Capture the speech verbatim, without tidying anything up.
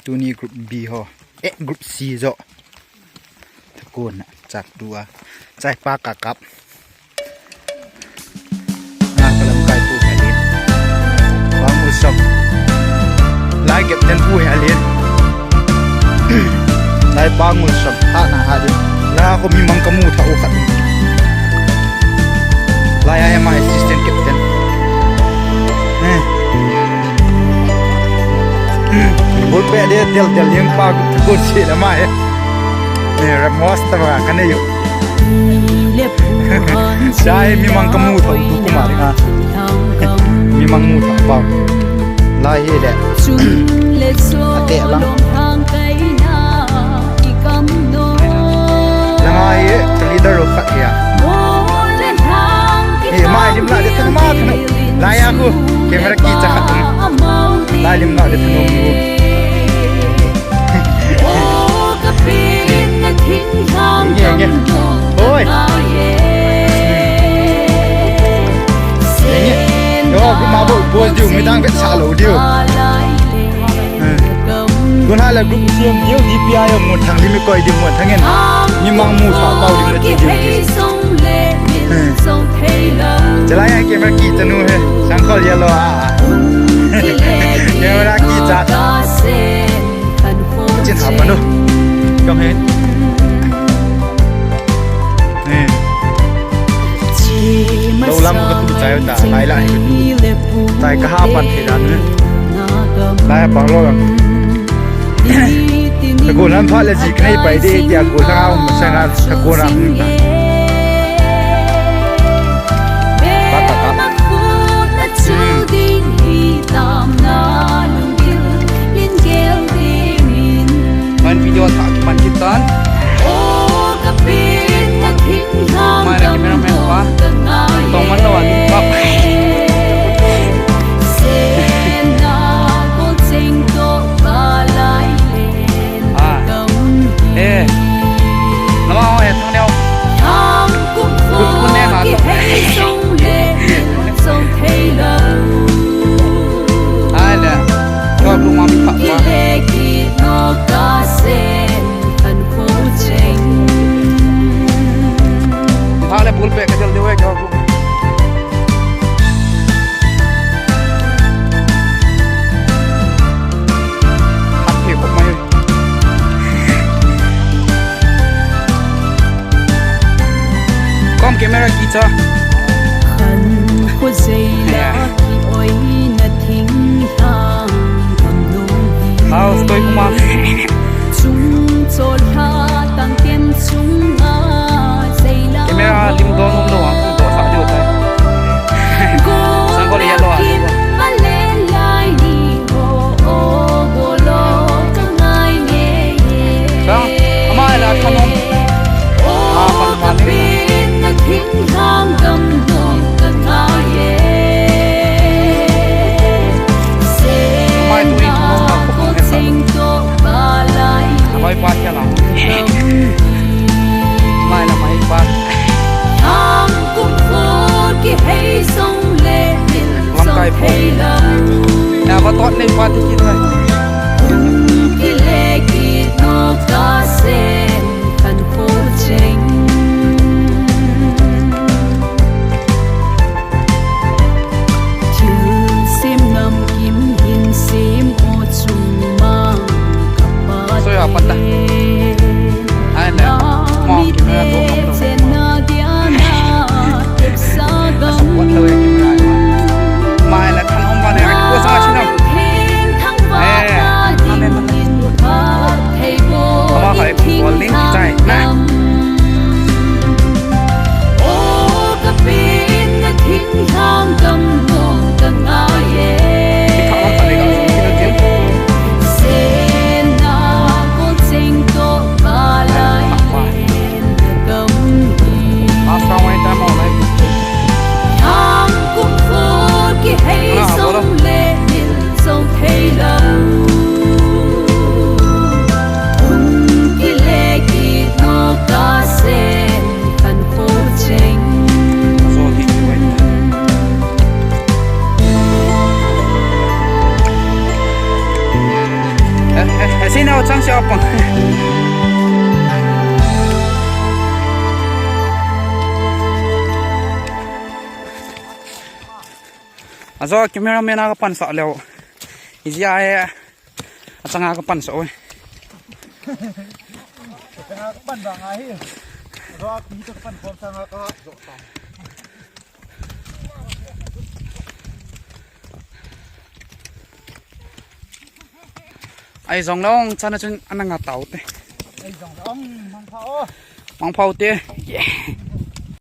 Tuni group B ho. Eh, group C jo. Thakon na chak tua. Chai pa ka kap. Na kalam kai pu halin. Bang usap. Lai captain pu halin. Lai bang usap. Ha na halin. Na ko mi mang kamu tha u khat. Lai ai ama assistant captain. Eh. Bol pe de del del yang pa ko si la mai. Eh, Ramos ta ba ka ne yo. Sai mi mang kamu tha u kuma ri nga. Mi mang mu tha pa. Lai hi le. Ate lang. Langa hi, leader ro khat hi a. Hi, mai lim la de thang ma thang. Lai a khu, camera ki cha khat. Lai lim la de thang mu. Nge, nge. Oi. Nge, nge. Yo, group ma bo, boss diu, midang vet sa lo diu. Guna la group siam diu, D P I yo, mun thang lim koi diu, mun thang en. Mi mang mu sa pau diu, diu, diu. Chalai ai camera ki chanu he, sangkhol yellow a. Camera ki cha. Chin ha panu. Kong he. Lo lam ko tu chai ta, lai lai. Tai ka ha pan the dan. Lai pa lo lam. Thakon lam pha le ji knei pai de, tia ko thang a um sa na, thakon a um ta. Ba ta ta. Pan video tha ki pan ki tan. Mai la cameraman pa. Tong man lo a lim kap. Ah. Eh. Lama ho eh, thang neo. Kun, kun ne ha to. Ai le. Yo lu ma mi pha pa. Pha le bul pe ka jal de we ka. Hat phe kop mai. Kom camera ki cha. Khan ko zei la ki oi na thing hang kam no hi. Hao stoi kuma. Chung chol ha tang kem chung a zei la. Camera lim don um lo a kum to sa diu tai. Sang ko le ya lo a. Sang, ama la khanom. A pan pan ni. Mai tu i khanom ka ko ne sa. Mai pa kya la. Mai la mai pa. Lamkai pho. Na va tot nei pa ti ki thai. Soi a pat ta. Ai na. Mo ki na to. Support lo ki na. Mai la khan hom ba ne ko sa chi na. Eh, amen. Ama khai ko ling chai na. Sinau chang sia pang. Ajo cameraman a kapansah leu. Ijia he. Achanga kapansah oi. Achanga kapan bang ahi. Ajo pi to kapan khom sanga kajo ta. Ai jong long chana chun ananga tau te. Ai jong long mang pha o. Mang phau te. Yeah.